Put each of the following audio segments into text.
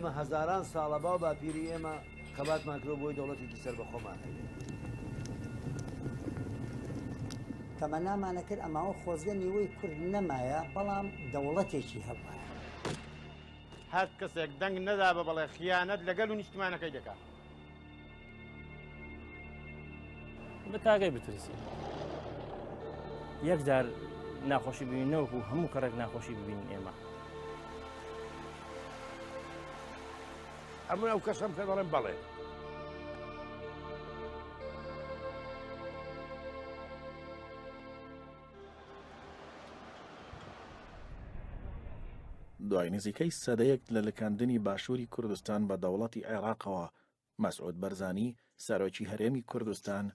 ئێمە هەزاران ساڵە باو باپیری ئێمە خەباتمان کردوە بۆی دەوڵەتێکی سەربەخۆمان هەبێت. تەمەنامان ئەکرد ئەماوە خۆزگە نیوەی کورد نەمایە بەڵام دەوڵەتێکی هەبوایە. هەر کەسێک دەنگ نەدا بە بەڵێ خیانەت لە گەل و نیشتیمانەکەی دەکا. بە تاگەی بترسین یەک جار ناخۆشی ببین نەوەکو هەموو کەڕێک ناخۆشی ببینین ئێمە. ئەمن ئەو کەسەم کە دەڵێم بەڵێ. دوای نزیکەی سەدەیەک لە لکاندنی باشووری کوردستان بە دەوڵەتی عێراقەوە، مەسعود بەرزانی، سەرۆکی هەرێمی کوردستان،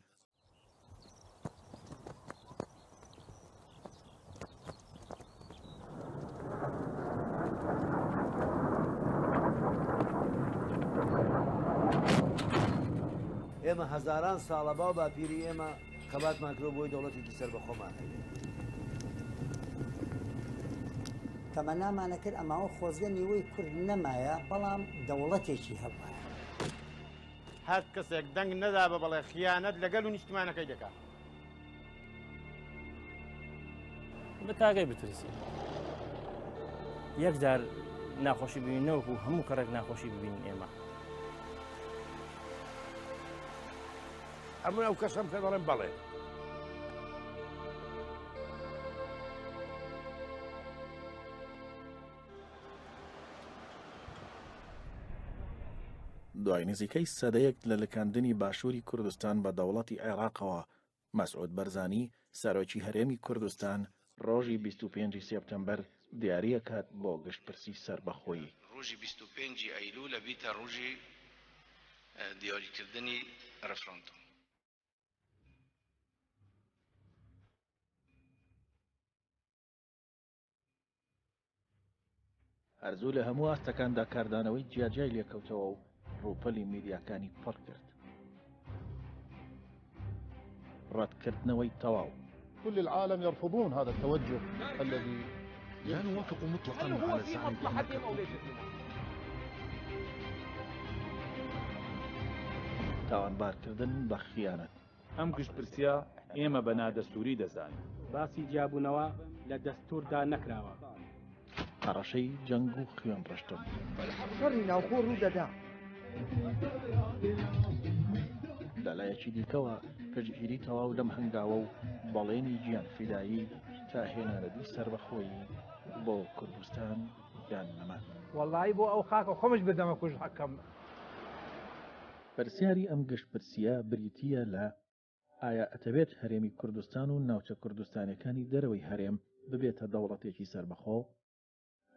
ئێمە هەزاران ساڵە باو باپیری ئێمە خەباتمان کردوە بۆی دەوڵەتێکی سەربەخۆمان هەبێت. تەمەنامان ئەکرد ئەماوە خۆزگە نیوەی کورد نەمایە بەڵام دەوڵەتێکی هەبوایە. هەر کەسێک دەنگ نەدا بە بەڵێ خیانەت لە گەل و نیشتیمانەکەی دەکا. بە تاگەی بترسین یەک جار ناخۆشی ببین نەوەکو هەموو کەڕێک ناخۆشی ببینین ئێمە. ئەمن ئەو کەسەم کە دەڵێم بەڵێ. دوای نزیکەی سەدەیەک لە لکاندنی باشووری کوردستان بە دەوڵەتی عێراقەوە، مەسعود بەرزانی، سەرۆکی هەرێمی کوردستان، ڕۆژی 25 ی سێپتەمبەر دیاریئەکات بۆ گشتپرسی سەربەخۆیی. ڕۆژی 25 ی ئەیلول ئەبیتە ڕۆژی دیاریکردنی ڕفراندۆم. هەر زوو لە هەموو ئاستەکاندا کاردانەوەی جیاجیای لێکەوتەوە و ڕووپەلی میدیاکانی پڕ کرد. ڕەتکردنەوەی تەواو. كل العالم يرفضون هذا التوجه الذي لا نوافق مطلقا هل هو على في زعم بأن مصلحتهم أو كركوك ليس في مصلحتهم؟ تاوانبارکردن بە خیانەت. ئەم گشتپرسییە ئێمە بە نادەستووری دەزانین. باسی جیابوونەوە لە دەستووردا نەکراوە. هەڕەشەی جەنگ و خوێن ڕشتن. شەڕی ناوخۆ ڕوودەدا. لە لایەکی دیکەوە پشتگیری تەواو لەم هەنگاوە و بەڵێنی گیانفیدایی تا هێنانەدی سەربەخۆیی بۆ کوردستان یان نەمان. وەڵایی بۆ ئەو خاکە خۆمش بدەمە کوشت حەکەم. پرسیاری ئەم گشتپرسییە بریتییە لە، ئایا ئەتەوێت هەرێمی کوردستان و ناوچە کوردستانیەکانی دەرەوەی هەرێم ببێتە دەوڵەتێکی سەربەخۆ؟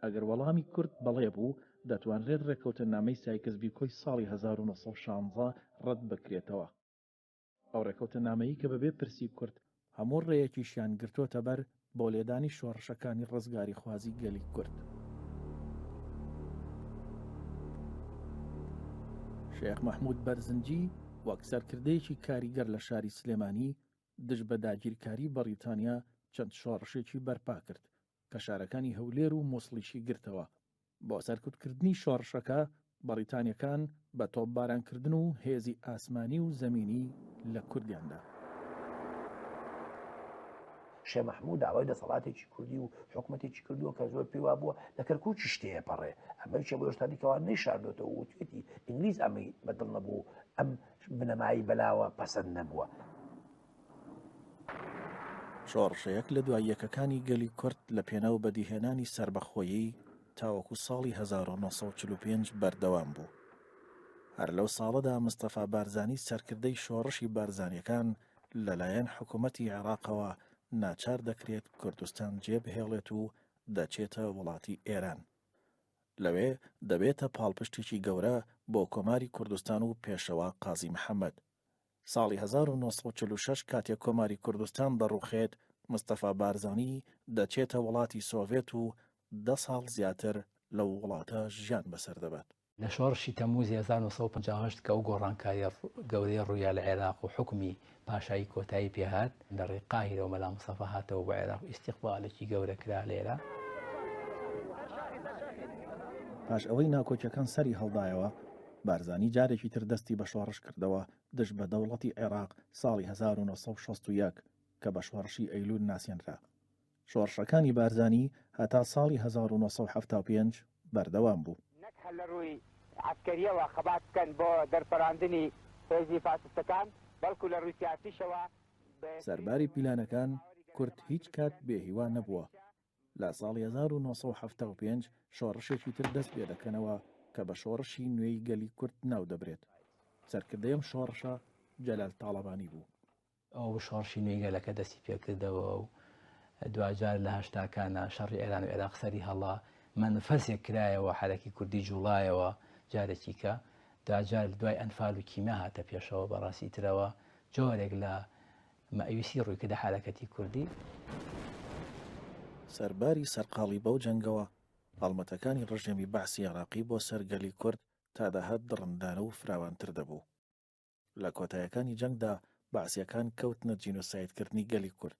ئەگەر وەڵامی کورد بەڵێ بوو، دەتوانرێت ڕێککەوتننامەی سایکس بیکۆی ساڵی 1916 ڕەت بکرێتەوە. ئەو ڕێکەوتنامەی کە بەبێ پرسی کورد هەموو ڕێیەکیشیان گرتۆتە بەر بۆ لێدانی شۆڕشەکانی ڕزگاریخوازی گەلی کورد. شێخ مەحمود بەرزنجی وەک سەرکردەیەکی کاریگەر لە شاری سلێمانی دژ بە داگیرکاری بەڕیتانیا چەند شۆڕشێکی بەرپا کرد کە شارەکانی هەولێر و موسڵیشی گرتەوە. بۆ سەرکوتکردنی شۆڕشەکە، بەڕیتانیەکان بە تۆپبارانکردن و هێزی ئاسمانی و زەمینی لە کوردیان دا. شێ مەحموود داوای دەسەڵاتێکی کوردی و حکومەتێکی کردووە کە زۆر پێی وابووە لە کەرکووکیش تێپەڕێ. ئەمەیشە بۆ هێشتا دیکەوە نەیشاردۆتەوە و وتویەتی ئینگلیز ئەمەی بە دڵ نەبوو و ئەم بنەمایەی بەلاوە پەسەند نەبووە. شۆڕشە یەک لە دوای یەکەکانی گەلی کورد لە پێناو بەدیهێنانی سەربەخۆیی تاوەکو ساڵی 1945 بەردەوام بوو. هەر لەو ساڵەدا مستەفا بارزانی سەرکردەی شۆڕشی بارزانیەکان لەلایەن حکوومەتی عێراقەوە ناچار دەکرێت کوردستان جێبهێڵێت و دەچێتە وڵاتی ئێران. لەوێ دەبێتە پاڵپشتێکی گەورە بۆ کۆماری کوردستان و پێشەوا قازی محەمەد. ساڵی 1946 کاتێک کۆماری کوردستان دەڕووخێت، مستەفا بارزانی دەچێتە وڵاتی سۆڤێت و دە ساڵ زیاتر لەو وڵاتە ژیان بەسەر دەبات. لە شۆڕشی تەمموزی 1958 کە ئەو گۆڕانکارییە گەورەیە ڕوویا لە عێراق و حوکمی پاشایی کۆتایی پێهات، لە ڕێی قاهیرەوە مەلا مستەفا هاتەوە بۆ عێراق و ئیستیقبالێکی گەورە کرا لێرە. پاش ئەوەی ناکۆکیەکان سەری هەڵدایەوە، بارزانی جارێکی تر دەستی بە شۆڕش کردەوە دژ بە دەوڵەتی عێراق ساڵی 1961 کە بە شۆڕشی ئەیلول ناسێنرا. شۆڕشەکانی بارزانی هەتا ساڵی 1975 بەردەوام بوو. نەک هەر لە ڕووی عەسکەرییەوە خەبات بکەن بۆ دەرپەڕاندنی هێزی فاسستەکان، بەڵکو لە ڕووی سیاسیشەوە بە. سەرباری پیلانەکان، کورد هیچ کات بێ هیوا نەبووە. لە ساڵی 1975 شۆڕشێکی تر دەست پێدەکەنەوە کە بە شۆڕشی نوێی گەلی کورد ناودەبرێت. سەرکردەی ئەم شۆڕشە جەلال تاڵەبانی بوو. ئەوە بوو شۆڕشی نوێی گەلەکە دەستی پێکردەوە و دواجار لە هەشتاکانە شەڕی ئێران و عێراق سەری هەڵا مەنفەسێک کرایەوە حەرەکی کوردی جوڵایەوە جارێکی کە دواجار دوای ئەنفال و کیمیا هاتە پێشەوە بەڕاستی ترەوە جۆرێک لە مەئیوسی ڕووی کردە حەرەکەتی کوردی. سەرباری سەرقاڵی بەو جەنگەوە، هەڵمەتەکانی ڕژێمی بەعسی عێراقی بۆ سەر گەلی کورد تا دەهات دڕندانە و فراوانتر دەبوو. لە کۆتایەکانی جەنگدا بەعسیەکان کەوتنە جینۆسایدکردنی گەلی کورد.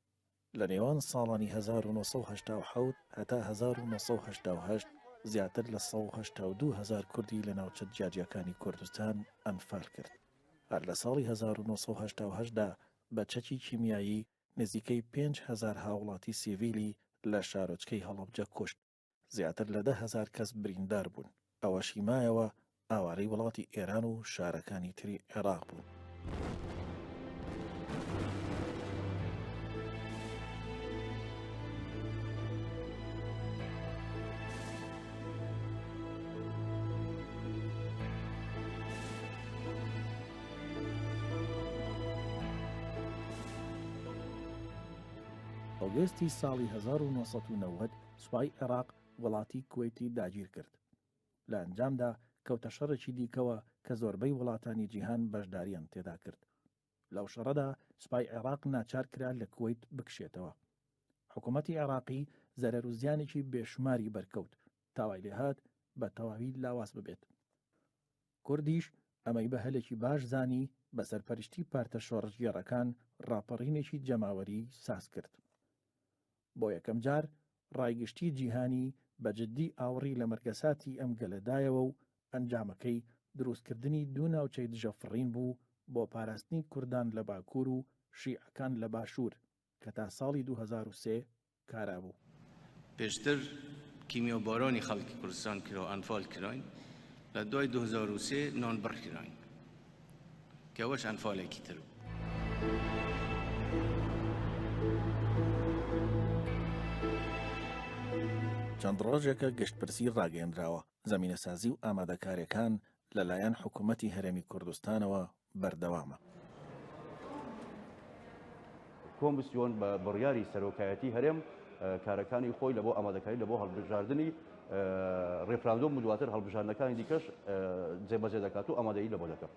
لە نێوان ساڵانی 1987 هەتا 1988 زیاتر لە 182 هەزار کوردی لە ناوچە جیاجیاکانی کوردستان ئەنفال کرد. هەر لە ساڵی 1988 دا بە چەکی کیمیایی نزیکەی 5000 هاوڵاتی سیڤیلی لە شارۆچکەی هەڵەبجە کوشت. زیاتر لە 10,000 کەس بریندار بوون، ئەوەشی مایەوە ئاوارەی وڵاتی ئێران و شارەکانی تری عێراق بوون. ئۆگەستی ساڵی 1990 سوپای عێراق وڵاتی کوەیتی داگیر کرد. لە ئەنجامدا کەوتە شەڕێکی دیکەوە کە زۆربەی وڵاتانی جیهان بەشداریان تێدا کرد. لەو شەڕەدا سوپای عێراق ناچار کرا لە کوەیت بکشێتەوە. حکوومەتی عێراقی زەرەر و زیانێکی بێشوماری بەرکەوت تا وای لێهات بە تەواوی لاواز ببێت. کوردیش ئەمەی بە هەلێکی باش زانی بە سەرپەرشتی پارتە شۆڕشگێڕەکان ڕاپەڕینێکی جەماوەری ساز کرد. بۆ یەکەم جار ڕای گشتی جیهانی بە جدی ئاوڕی لە مەرگەساتی ئەم گەلە دایەوە و ئەنجامەکەی دروستکردنی دوو ناوچەی دژە فڕین بوو بۆ پاراستنی کوردان لە باکوور و شیعەکان لە باشوور کە تا ساڵی 2003 کارا بوو. پێشتر کیمیابارانی خەڵکی کوردستان کرا و ئەنفال کراین، لە دوای 2003 نانبڕ کراین کە ئەوەش ئەنفالێکی تر بوو. چەند ڕۆژێکە گشتپرسی ڕاگەیەندراوە، زەمینەسازی و ئامادەکارییەکان لەلایەن حکومەتی هەرێمی کوردستانەوە بەردەوامە. کۆمسیۆن بە بڕیاری سەرۆکایەتی هەرێم کارەکانی خۆی لە بۆ ئامادەکاری لە بۆ هەڵبژاردنی ڕێفراندۆم و دواتر هەڵبژاردنەکانی دیکەش جێبەجێ دەکات و ئامادەیی لە بۆ دەکات.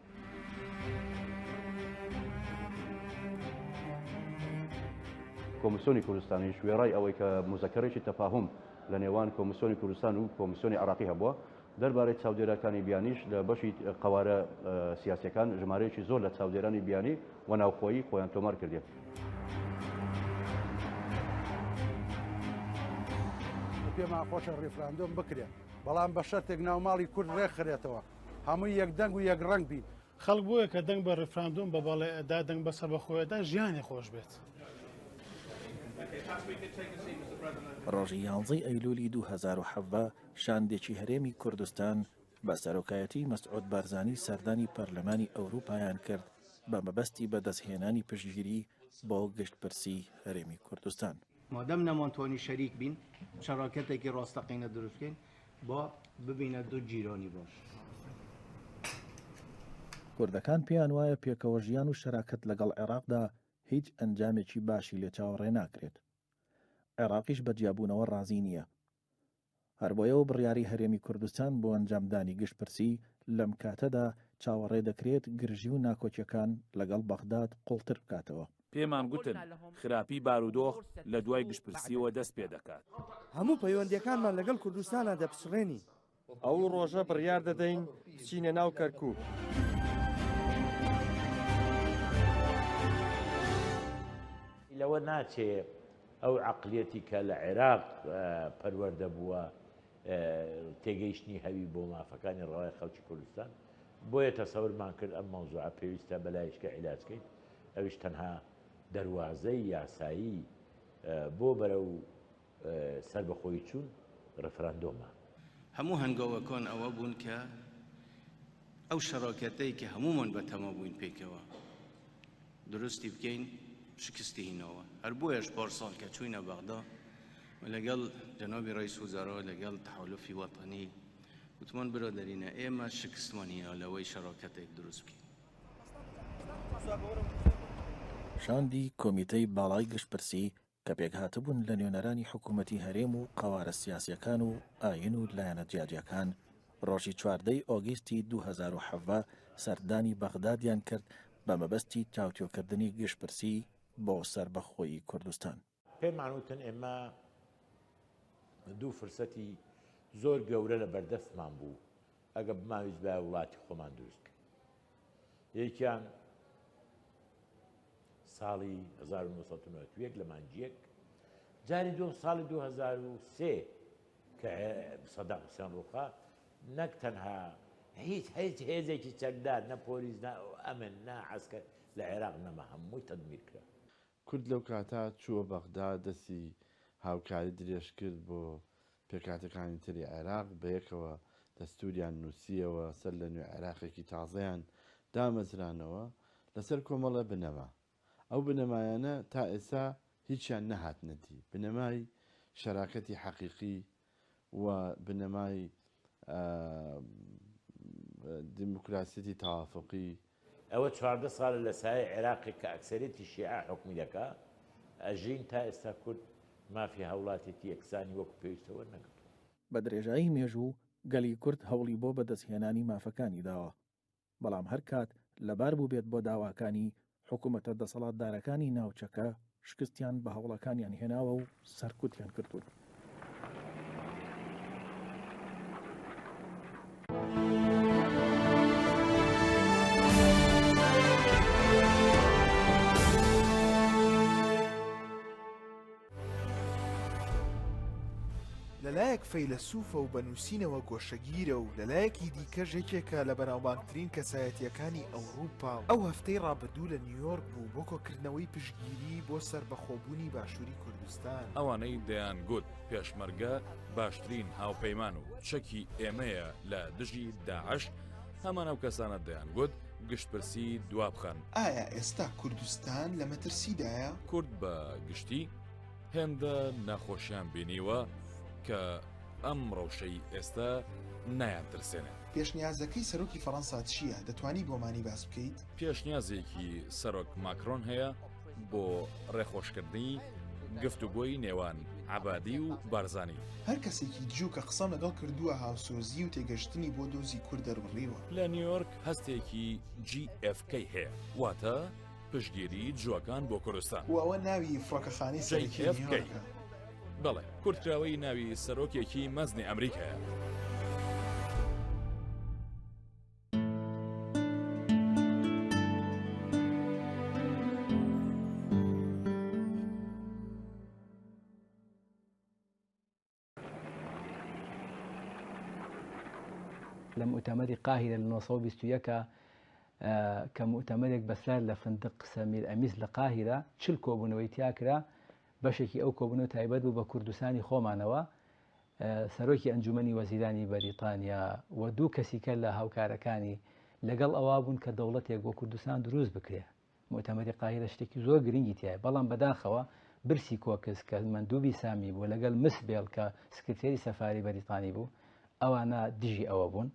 کۆمیسیۆنی کوردستانیش وێڕای ئەوەی کە موزەکەرێکی تەفاهوم لە نێوان کۆمیسیۆنی کوردستان و کۆمیسیۆنی عێراقی هەبووە، دەربارەی چاودێراکانی بیانیش لە بەشی قەوارە سیاسیەکان ژمارەیەکی زۆر لە چاودێرانی بیانی و ناوخۆیی خۆیان تۆمار کردیە. پێمان خۆشە ڕیفراندۆم بکرێت، بەڵام بە شەرتێک ناو ماڵی کورد ڕێکخرێتەوە، هەمووی یەک دەنگ و یەک ڕەنگ بین. خەڵک بۆیە کە دەنگ بە ڕیفراندۆم بە بەڵێ ئەدا، دەنگ بە سەربەخۆی ئەدا، ژیانی خۆش بێت. ڕۆژی یانزەی ئەیلولی 2017 شاندێکی هەرێمی کوردستان بە سەرۆکایەتی مەسعود بارزانی سەردانی پەرلەمانی ئەوروپایان کرد بە مەبەستی بەدەستهێنانی پشتگیری بۆ گشتپرسی هەرێمی کوردستان. مادەم نەمانتوانی شەریک بین، شەراکەتێکی ڕاستەقینە دروست بکەین، با ببینە دوو جیرانی باش. کوردەکان پێیان وایە پێکەوەژیان و شەراکەت لەگەڵ عێراقدا هیچ ئەنجامێکی باشی لێ چاوەڕێ ناکرێت. عێراقیش بە جیابوونەوە ڕازی نییە. هەربۆیە و بڕیاری هەرێمی کوردستان بۆ ئەنجامدانی گشتپرسی لەم کاتەدا چاوەڕێ دەکرێت گرژی و ناکۆکیەکان لەگەڵ بەغداد قوڵتر بکاتەوە. پێمان گوتن خراپی بارودۆخ لە دوای گشتپرسییەوە دەست پێ دەکات. هەموو پەیوەندییەکانمان لەگەڵ کوردستانا دەپچڕێنین. ئەو ڕۆژە بڕیار دەدەین بچینە ناو کەرکووک. لەوە ناچێ ئەو عەقلیەتی کە لە عێراق پەروەردە بووە. تێگەیشتنی هەوی بۆ مافەکانی ڕەوای خەڵکی کوردستان، بۆیە تەسەورمان کرد ئەم مەوزوعە پێویستە بەلایشکە عیلاج کەین، ئەویش تەنها دەروازەی یاسایی بۆ بەرەو سەربەخۆیی چوون ڕێفراندۆمە. هەموو هەنگاوەکان ئەوە بوون کە ئەو شەراکەتەی کە هەموومان بەتەما بووین پێکەوە دروستی بکەین شکستی هیناوە. هەر بۆیەش پارساڵ کە چووینە بەغدا و لەگەڵ جەنابی ڕئیس وزارا لەگەڵ تەحالوفی وەتەنی وتمان برادەرینە ئێمە شکستمان هینا لەوەی شەراکەتێک دروست بکەین. شاندی کۆمیتەی باڵای گشتپرسی کە پێکهاتبوون لە نوێنەرانی حکوومەتی هەرێم و قەوارە سیاسییەکان و ئایین و لایەنە جیاجیاکان، ڕۆژی 14 ی ئۆگیستی 2017 سەردانی بەغدادیان کرد بە مەبەستی تاوتوێکردنی گشتپرسی بۆ سەربەخۆیی کوردستان. پێمان وتن ئێمە دوو فرسەتی زۆر گەورە لە بەردەستمان بوو ئەگە بماویستبایە وڵاتی خۆمان دروست بکەین. یەکیان ساڵی 1991 لە مانگی یەک، جاری دووەم ساڵی 2003 کە سەدام حوسێن ڕووخا، نەک تەنها هیچ هیچ هێزێکی چەکدار نە پۆلیس نە ئەمن نە عەسکەر لە عێراق نەما، هەمووی تەدمیر کرا. کورد لەو کاتە چووە بەغدا دەستی هاوکاری درێژ کرد بۆ پێکهاتەکانی تری عێراق، بەیەکەوە دەستوریان نووسییەوە، سەر لە نوێ عێراقێکی تازەیان دامەزرانەوە لەسەر کۆمەڵێ بنەما. ئەو بنەمایانە تا ئێستا هیچیان نەهاتنە دی. بنەمای شەراکەتی حەقیقی و بنەمای دیموکراسیەتی تەوافقی. ئەوە 14 ساڵە لە سایەی عێراقێک کە ئەکسەریەتی شیعە حوکمی دەکا ئەژین تا ئێستا کورد مافی هاوڵاتێتی یەکسانی وەکو پێویستە وەرنەگرتووە. بە درێژایی مێژوو گەلی کورد هەوڵی بۆ بەدەستهێنانی مافەکانی داوە، بەڵام هەرکات لەبار بووبێت بۆ داواکانی، حکومەتە دەسەڵاتدارەکانی ناوچەکە شکستیان بە هەوڵەکانیان هێناوە و سەرکوتیان کردوون. لەلایەک فەیلەسوفە و بە نووسینەوە گۆشەگیرە و لەلایەکی دیکەش یەکێکە لە بەناوبانگترین کەسایەتییەکانی ئەوروپا و ئەو هەفتەی ڕابردوو لە نیویۆرک بوو بۆ کۆکردنەوەی پشتگیری بۆ سەربەخۆبوونی باشووری کوردستان. ئەوانەی دەیانگوت پێشمەرگە باشترین هاوپەیمان و چەکی ئێمەیە لە دژی داعش، هەمان ئەو کەسانە دەیانگوت گشتپرسی دوابخەن. ئایا ئێستا کوردستان لە مەترسیدایە؟ کورد بە گشتی هێندە ناخۆشیان بینیوە کە ئەم ڕەوشەی ئێستا نایانترسێنێ. پێشنیازەکەی سەرۆکی فەڕەنسا چییە؟ دەتوانی بۆمانی باس بکەیت؟ پێشنیازێکی سەرۆک ماکرۆن هەیە بۆ ڕێخۆشکردنی گفتوگۆی نێوان عەبادی و بارزانی. هەر کەسێکی جوو کە قسەم لەگەڵ کردووە هاوسۆزی و تێگەشتنی بۆ دۆزی کورد دەربڕیوە. لە نیویۆرک هەستێکی JFK هەیە، واتە پشتگیری جووەکان بۆ کوردستان. و ئەوە ناوی فڕۆکەخانەی سەرەکی JFK نیویۆرکە. بەڵێ، کورتکراوەی ناوی سەرۆکێکی مەزنی ئەمریکایە. لە موئتەمەری قاهیرە لە 921 کە موئتەمەرێک بەسرار لە فندق سەمیر ئەمیس لە قاهیرە 40 کۆبوونەوەی تیا کرا بەشێکی ئەو کۆبوونەوە تایبەت بوو بە کوردستانی خۆمانەوە سەرۆکی ئەنجومەنی وەزیرانی بەریتانیا و دوو کەسیکە لە هاوکارەکانی لەگەڵ ئەوە بوون کە دەوڵەتێک بۆ کوردستان دروست بکرێ موئتەمەری قاهیرە شتێکی زۆر گرنگی تیایە بەڵام بەداخەوە برسی کۆکس کە مەندوبی سامی بوو لەگەڵ مس بێڵ کە سکرتێری سەفاری بەریتانی بوو ئەوانە دژی ئەوە بوون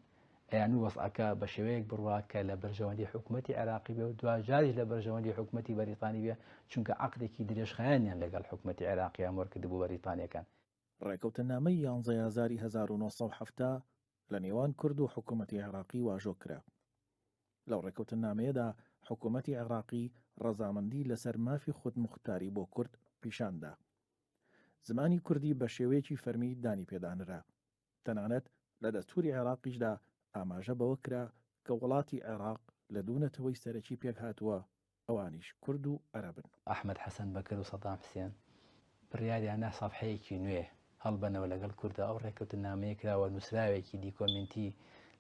ئەیان و وەزعەکە بە شێوەیەک بڕوا کە لە بەرژەوەندی حکوومەتی عێراقی بێ و دواجاریش لە بەرژەوەندی حکوومەتی بەریتانی بێ چونکە عەقدێکی درێژخایەنیان لەگەڵ حکوومەتی عێراقیان وەرکردبوو بەریتانیەکان. ڕێکەوتننامەی یانزەی ئازاری 1970 لە نێوان کورد و حکوومەتی عێراقی واژۆ کرا. لەو ڕێکەوتننامەیەدا حکوومەتی عێراقی ڕەزامەندی لەسەر مافی خودموختاری بۆ کورد پیشان دا. زمانی کوردی بە شێوەیەکی فەرمی دانی پێدانرا. تەنانەت لە دەستووری عێراقیشدا ئاماژە بەوە کرا کە وڵاتی عێراق لە دوو نەتەوەی سەرەکی پێکهاتووە، ئەوانیش کورد و عەرەبن. ئەحمەد حەسەن بەکر و سەدام حسێن بڕیاریان دا سەفحەیەکی نوێ. هەڵبەنەوە لەگەڵ کوردە ئەو ڕێککەوتننامەیە کراوە نووسراوێکی دیکۆمێنتی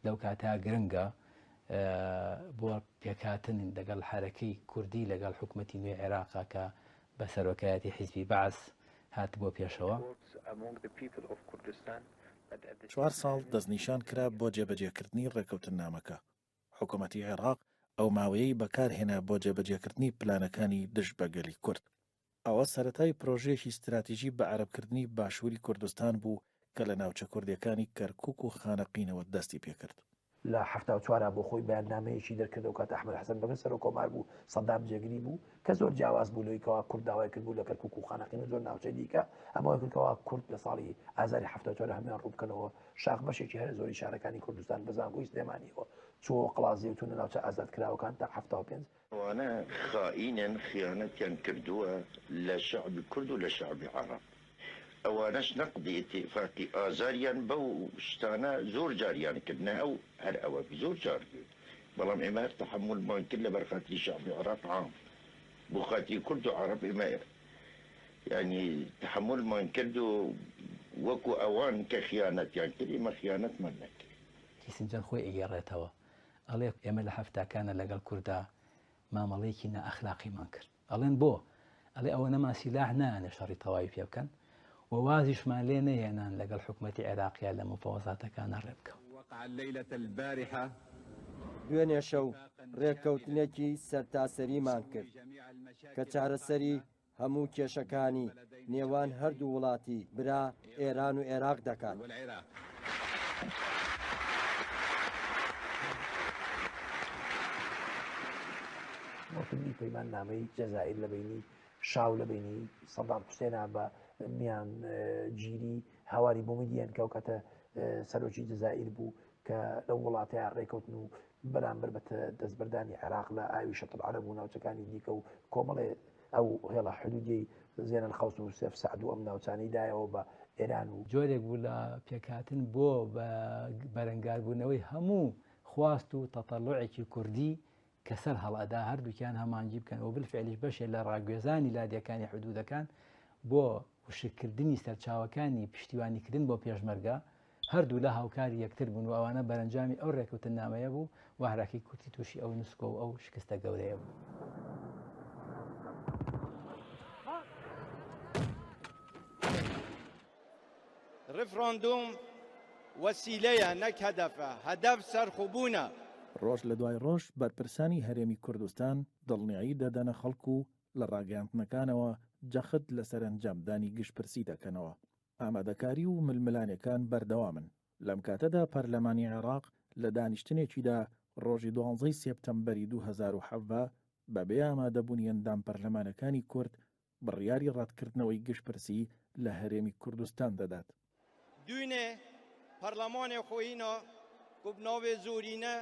لەو کاتە گرنگە بۆ پێکهاتن لەگەڵ حەرەکەی کوردی لەگەڵ حکومەتی نوێی عێراقا کە بە سەرۆکایەتی حیزبی بەعس هاتبووە پێشەوە. چوار ساڵ دەستنیشان کرا بۆ جێبەجێکردنی ڕێککەوتننامەکە. حکومەتی عێراق ئەو ماوەیەی بەکارهێنا بۆ جێبەجێکردنی پلانەکانی دژ بە گەلی کورد. ئەوە سەرەتای پرۆژەیەکی ستراتیژی بەعەرەبکردنی باشووری کوردستان بوو کە لە ناوچە کوردییەکانی کەرکووک و خانەقینەوە دەستی پێکرد. لە 74 بۆ خۆی بەیاننامەیەکی دەرکرد ئەو کاتە ئەحمەد حەسەن بەکر سەرۆک کۆمار بوو سەدام جێگری بوو کە زۆر جیاواز بوو لەوەی کەوا کورد داوای کردبوو لە کەرکوک و خانەقین و زۆر ناوچەی دیکە ئەمە وای کرد کەوا کورد لە ساڵی ئازاری 74 هەموویان ڕوو بکەنەوە شاخ بەشێکی هەرە زۆری شارەکانی کوردستان بە زانکۆی سلێمانیەوە چووەوە قڵازی و چوونە ناوچە ئازادکراوەکان تا 75 ئەوانە خائینن خیانەتیان کردووە لە شەعبی کورد و لە شەعبی عەڕەب ئەوانەش نەقدی ئیتیفاقی ئازاریان بەو شتانە زۆر جاریان کرد نە ئەو هەر ئەوە بی زۆر جار بی بەڵام ئێمە هەر تەحەمولمان کرد لەبەر خاتری شەعبی عێراق عام بۆ خاتری کورد و عەڕەب ئێمە یانی تەحەمولمان کرد و وەکو ئەوان کە خیانەتیان کرد ئێمە خیانەتمان نەکرد. کیسنجەر خۆی ئەگێڕێتەوە ئەڵێ ئێمە لە حەفتاکانە لەگەڵ کوردا مامەڵەیەکی نائەخلاقیمان کرد ئەڵێن بۆ؟ ئەڵێ ئەوەنەمان سیلاح نایانێ شەڕی تەواوی پێ بکەن و وازیشمان لێ نەهێنان لەگەڵ حکومەتی عێراقیا لە مفاوەزاتەکانا ڕێ بکەون. دوێنێ شەو رێککەوتنێکی سەرتاسەریمان کرد کە چارەسەری هەموو کێشەکانی نێوان هەردوو وڵاتی برا ئێران و عێراق دەکات. مۆرکردنی پەیماننامەی جەزائیر لە بەینی شا و لە بەینی سەدام حوسێنا بە میان گیری هاواری بومیدیەن کە ئەو کاتە سەرۆکی جەزائیر بوو کە لەو وڵاتەیان ڕێکەوتن و بەرامبەر بە دەستبەردانی عێراق لە ئاوی شەتڵ عەرەب و ناوچەکانی دیکە و کۆمەڵێ ئەو هێڵە حدودیەی زێنەل خەوس و سێف سەعد و ئەم ناوچانەی دایەوە بە ئێران و جۆرێک بوو لە پێکهاتن بۆ بە بەرەنگاربوونەوەی هەموو خواست و تەتەڵوعێکی کوردی کە سەر هەڵئەدا هەردووکیان هەمانگی بکەن و بالفعلیش بەشێ لە ڕاگوێزانی لادێکانی حدودەکان بۆ وشککردنی سەرچاوەکانی پشتیوانیکردن بۆ پێشمەرگە هەردوولا هاوکاری یەکتر بوون و ئەوانە بەرەنجامی ئەو ڕێکەوتننامەیە بوو و هەراکی کورتی تووشی ئەو نسکۆ و ئەو شکستە گەورەیە بوو. ڕیفراندۆم وەسیلەیە نەک هەدەفە، هەدەف سەرخۆبوونە. ڕۆژ لە دوای ڕۆژ بەرپرسانی هەرێمی کوردستان دڵنیایی دەدەنە خەڵک و لە ڕاگەیاندنەکانەوە جەخت لەسەر ئەنجامدانی گشتپرسی دەکەنەوە. ئامادەکاری و ململانێکان بەردەوامن. لەم کاتەدا پەرلەمانی عێراق لە دانیشتنێکیدا ڕۆژی دوانزەی سێپتەمبەری 2017 بەبێ ئامادەبوونی ئەندام پەرلەمانەکانی کورد بڕیاری ڕەتکردنەوەی گشتپرسی لە هەرێمی کوردستان دەدات. دوینێ پەرلەمانێ خۆیینا کو bi navê zorîne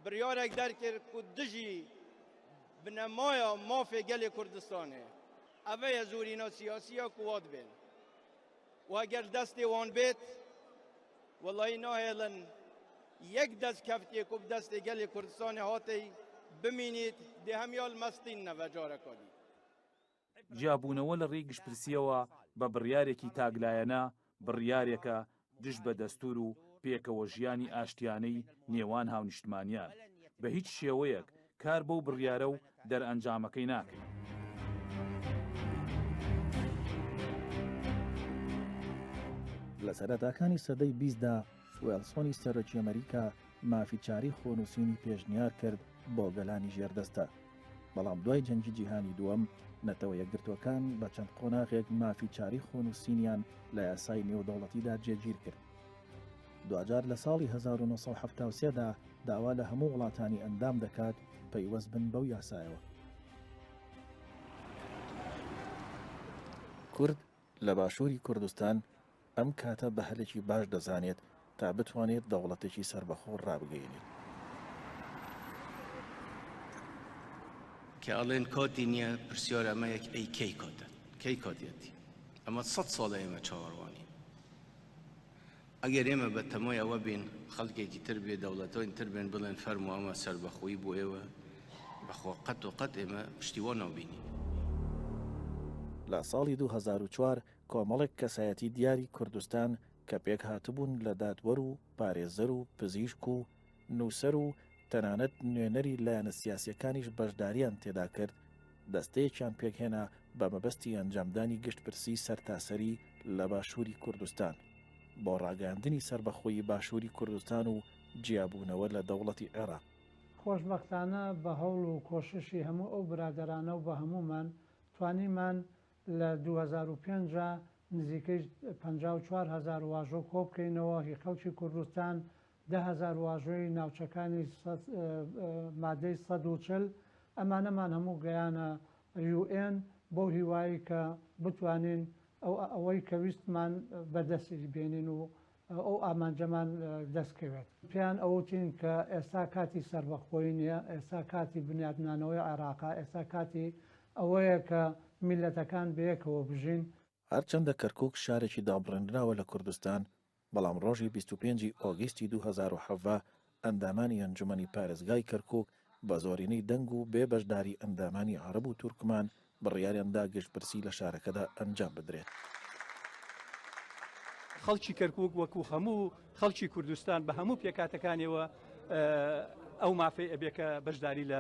biryarek derkir ku dijî binemaya mafê gelê Kurdistanê. Ev ye zorîna siyasî ya ku wa dibên. û eger destê wan bêt wellahî nahêlin yek destkeftiyê ku bi destê gelê Kurdistanê hatey bimînît dê hemiya li mestîn neve careka dî. جیابوونەوە لە ڕێی گشتپرسییەوە بە بڕیارێکی تاکلایەنە، بڕیارێکە دژ بە دەستوور و پێکەوە ژیانی ئاشتیانەی نێوان هاونیشتمانیان. بە هیچ شێوەیەک کار بەو بڕیارە و دەرئەنجامەکەی ناکەین. لە سەرەتاکانی سەدەی بیستدا وێڵسۆنی سەرۆکی ئەمریکا مافی چارەی خۆنووسینی پێشنیار کرد بۆ گەلانی ژێردەستە. بەڵام دوای جەنگی جیهانی دووەم، نەتەوە یەکگرتووەکان بە چەند قۆناغێک مافی چارەی خۆنووسینیان لە یاسای نێودەوڵەتیدا جێگیر کرد. دواجار لە ساڵی 1973 دا داوا لە هەموو وڵاتانی ئەندام دەکات پەیوەست بن بەو یاسایەوە. کورد لە باشووری کوردستان ئەم کاتە بە هەلێکی باش دەزانێت تا بتوانێت دەوڵەتێکی سەربەخۆ ڕابگەیەنێت. کە ئەڵێن کاتی نییە پرسیار ئەمەیە ئەی کەی کاتە کەی کاتیەتی ئەمە سەد ساڵە ئێمە چاوەڕوانین ئەگەر ئێمە بە تەمای ئەوە بین خەڵکێکی تر بێ دەوڵەتانی تر بێن بڵێن فەرموو ئەمە سەربەخۆیی بۆ ئێوە بەخوا قەت و قەت ئێمە پشتیوان نابینین. لە ساڵی 2004 کۆمەڵێک کەسایەتی دیاری کوردستان کە پێکهاتبوون لە دادوەر و پارێزەر و پزیشک و نووسەر و تەنانەت نوێنەری لایەنە سیاسییەکانیش بەشدارییان تێدا کرد، دەستەیەکیان پێکهێنا بە مەبەستی ئەنجامدانی گشتپرسیی سەرتاسەری لە باشووری کوردستان بۆ ڕاگەیاندنی سەربەخۆیی باشووری کوردستان و جیابوونەوە لە دەوڵەتی عێراق. خۆشبەختانە بە هەوڵ و کۆششی هەموو ئەو برادەرانە و بە هەموومان توانیمان لە 2005 نزیکەی 54 هەزار واژۆ کۆبکەینەوە هی خەڵکی کوردستان، 10,000 واژۆی ناوچەکانی مادەی 140، ئەمانەمان هەموو گەیانە UN بەو هیوایەی کە بتوانین ئەوەی کە ویستمان بەدەستی بێنین و ئەو ئامانجەمان دەست کەوێت. پێیان ئەوتین کە ئێستا کاتی سەربەخۆیی نییە، ئێستا کاتی بنیاتنانەوەی عێراقە، ئێستا کاتی ئەوەیە کە میللەتەکان بەیەکەوە بژین. هەرچەندە کەرکوک شارێکی دابڕێنراوە لە کوردستان، بەڵام ڕۆژی 25 ی ئۆگیستی 2017 ئەندامانی ئەنجومەنی پارێزگای کەرکوک بە زۆرینەی دەنگ و بێ بەشداری ئەندامانی عەرەب و تورکمان بڕیاریان دا گشتپرسی لە شارەکەدا ئەنجام بدرێت. خەڵکی کەرکوک وەکو هەموو خەڵکی کوردستان بە هەموو پێکهاتەکانیەوە ئەو مافەی ئەبێ کە بەشداری لە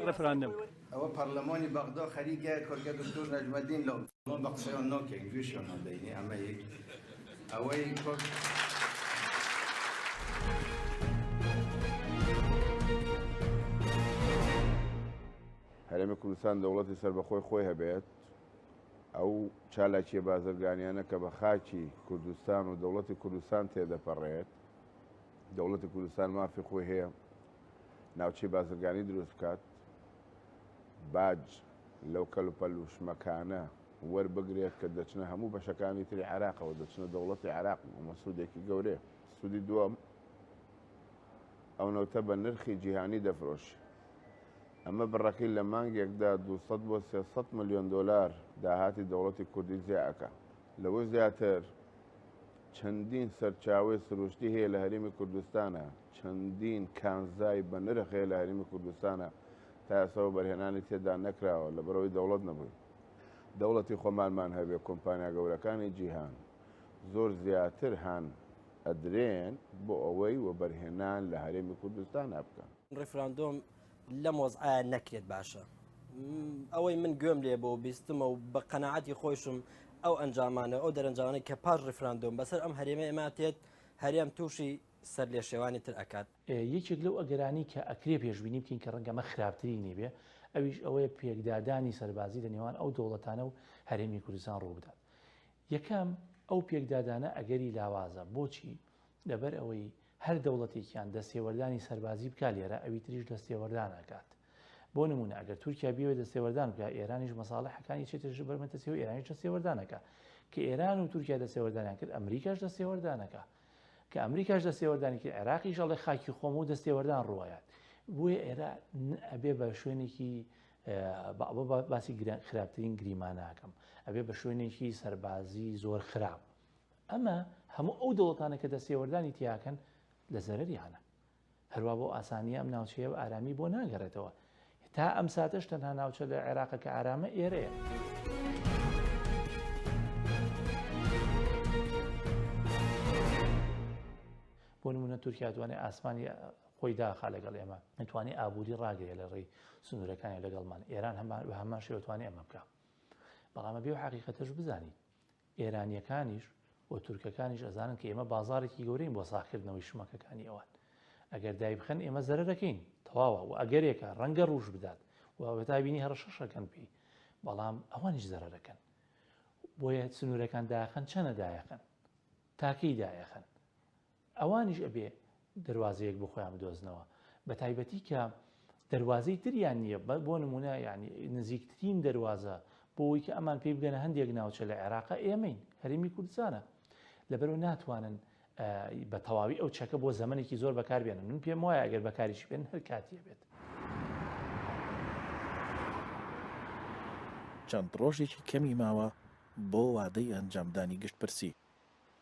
ڕێفراندەم بکەن. ئەوە پەڕلەمانی بەغدا خەریکە کۆرکە دکتۆر نەجمەدین لۆ. ئەمە بە قسەیان ناکەین گوێشیان نادەینێ ئەمە یەک ئەوەی کۆک. هەرێمی کوردستان دەوڵەتی سەربەخۆی خۆی هەبێت، ئەو چالاکییە بازرگانیانە کە بە خاکی کوردستان و دەوڵەتی کوردستان تێدەپەڕێت، دەوڵەتی کوردستان مافی خۆی هەیە ناوچەی بازرگانی دروست بکات، باج لەو کەلوپەل و شمەکانە وەربگرێت کە دەچنە هەموو بەشەکانی تری عێراقەوە، دەچنە دەوڵەتی عێراق، ئەمە سوودێکی گەورەیە. سوودی دووەم، ئەو نەوتە بە نرخی جیهانی دەفرۆشی. ئەمە بڕەکەی لە مانگێکدا 200 بۆ 300 ملیۆن دۆلار داهاتی دەوڵەتی کوردی زیا ئەکا. لەوە زیاتر چەندین سەرچاوەی سروشتی هەیە لە هەرێمی کوردستانا، چەندین کانزای بە نرخ هەیە لە هەرێمی کوردستانا تا ئێستا وەبەرهێنانی تێدا نەکراوە لەبەرئەوەی دەوڵەت نەبووین. دەوڵەتی خۆمانمان هەبێ کۆمپانیا گەورەکانی جیهان زۆر زیاتر هان ئەدرێن بۆ ئەوەی وەبەرهێنان لە هەرێمی کوردستانا بکەن. ڕیفراندۆم لەم وەزعە نەکرێت باشە. ئەوەی من گوێم لێ بۆ بیستمە و بە قەنەعەتی خۆیشم ئەو ئەنجامانە ئەو دەرەنجامانەی کە پاش ڕیفراندۆم بەسەر ئەم هەرێمە ئێمە تێت هەرێم تووشی سەرلێشێوانی تر ئەکات. یەکێک لەو ئەگەرانەی کە ئەکرێ پێشبینی بکەین کە ڕەنگە ئەمە خراپترینی بێ ئەویش ئەوەیە پێکدادانی سەربازی لە نێوان ئەو دەوڵەتانە و هەرێمی کوردستان ڕووبدات. یەکەم، ئەو پێکدادانە ئەگەری لاوازە. بۆچی؟ لەبەر ئەوەی هەر دەوڵەتێکیان دەستێوەردانی سەربازی بکا لێرە ئەوی تریش دەستێوەردان ئەکات. بۆ نمونە ئەگەر تورکیا بیەوێت دەستێوەردان بکا ئێرانیش مەساڵحەکانی چێتە ژێر بەرمەترسی و ئێرانیش دەستێوەردان ئەکا. کە ئێران و تورکیا دەستێوەردانیان کرد ئەمریکاش دەستێوەردان ئەکا. کە ئەمریکاش دەستێوەردانی کرد عێراقیش ئەڵێ خاکی خۆمە و دەستێوەردان ڕووەیات. بۆیە ئێرە ئەبێ بە شوێنێکی باسی خراپترین گریمانە ئەکەم ئەبێ بە شوێنێکی سەربازی زۆر خراپ. ئەمە هەموو ئەو دەوڵەتانە کە دەستێوەردانی تیاکەن لە زەرەریانە. هەروا بۆ ئاسانیە ئەم ناوچەیە و ئارامی بۆ ناگەڕێتەوە. تا ئەم ساتەش تەنها ناوچە لە عێراقە کە ئارامە ئێرەیە. بۆ نمونە تورکیا توانێت ئاسمانی خۆی داخا لەگەڵ ئێمە نتوانێت ئابووری ڕاگرێت لە ڕێی سنوورەکانی لەگەڵمان ئێران هەمان بە هەمان شێوە توانێت ئەمە بکە بەڵام بێ حقیقەتەش بزانیت ئێرانیەکانیش و تورکەکانیش ئەزانن کە ئێمە بازاڕێکی گەورەین بۆ ساغکردنەوەی شمەکەکانی ئەوان. ئەگەر دایبخەن ئێمە زەرەرەکەین، تەواوە و ئەگەرێکە ڕەنگە ڕووش بدات و هەتا بینی هەڕەشەش ئەکەن پێی، بەڵام ئەوانیش زەرەرەکەن. بۆیە سنوورەکان داخەن چەنە دایەخەن؟ تاکەی دایەخەن؟ ئەوانیش ئەبێ دەروازەیەک بۆ خۆیان بدۆزنەوە بە تایبەتی کە دەروازەی تریان نییە بۆ نمونە یعنی نزیکترین دەروازە بۆ ئەوەی کە ئەمان پێی بگەنە هەندێک ناوچە لە عێراقە ئێمەین هەرێمی کوردستانە لەبەرەوە ناتوانن بە تەواوی ئەو چەکە بۆ زەمەنێکی زۆر بەکاربێنن من پێم وایە ئەگەر بەکاریشی بێن هەر کاتیە بێت. چەند ڕۆژێکی کەمی ماوە بۆ وادەی ئەنجامدانی گشتپرسی.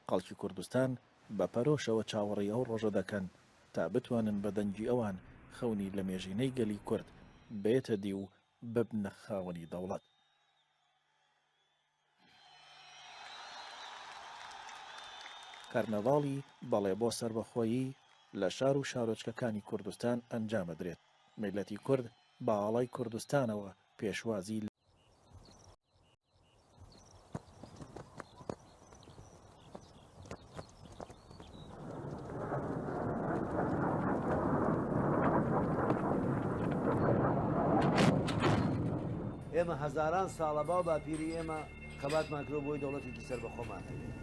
خەڵکی کوردستان بە پەرۆشەوە چاوەڕێی ئەو ڕۆژە دەکەن تا بتوانن بە دەنگی ئەوان خەونی لەمێژینەی گەلی کورد بێتە دی و ببنە خاوەنی دەوڵەت. کەرنەڤاڵی بەڵێ بۆ سەربەخۆیی لە شار و شارۆچکەکانی کوردستان ئەنجامەدرێت، میللەتی کورد بە ئاڵای کوردستانەوە پێشوازی لە. ئێمە هەزاران ساڵە باو باپیری ئێمە خەباتمان کردوە بۆی دەوڵەتێکی سەربەخۆمان هەبێت.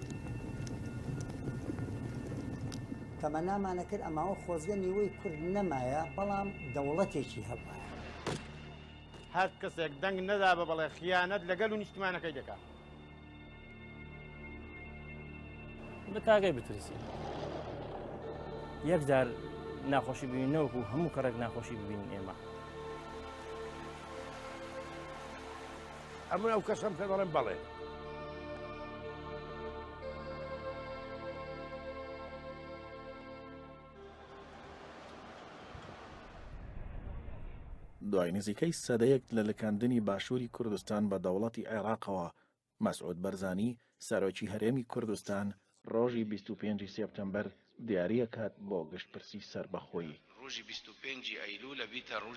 تەمەنامان ئەکرد ئەماوە خۆزگە نیوەی کورد نەمایە بەڵام دەوڵەتێکی هەبوایە. هەر کەسێک دەنگ نەدا بە بەڵێ خیانەت لە گەل و نیشتمانەکەی دەکا. بە تاگەی بترسین یەک جار ناخۆشی ببین نەوەکو هەموو کەڕێک ناخۆشی ببینین ئێمە. ئەمن ئەو کەسەم کە دەڵێم بەڵێ. دوای نزیکەی سەدەیەک لە لکاندنی باشووری کوردستان بە دەوڵەتی عێراقەوە، مەسعود بەرزانی، سەرۆکی هەرێمی کوردستان، ڕۆژی 25 ی سێپتەمبەر دیارییەکات بۆ گشتپرسی سەربەخۆیی. ڕۆژی 25 ی ئەیلوول ئەبیتە ڕۆژی.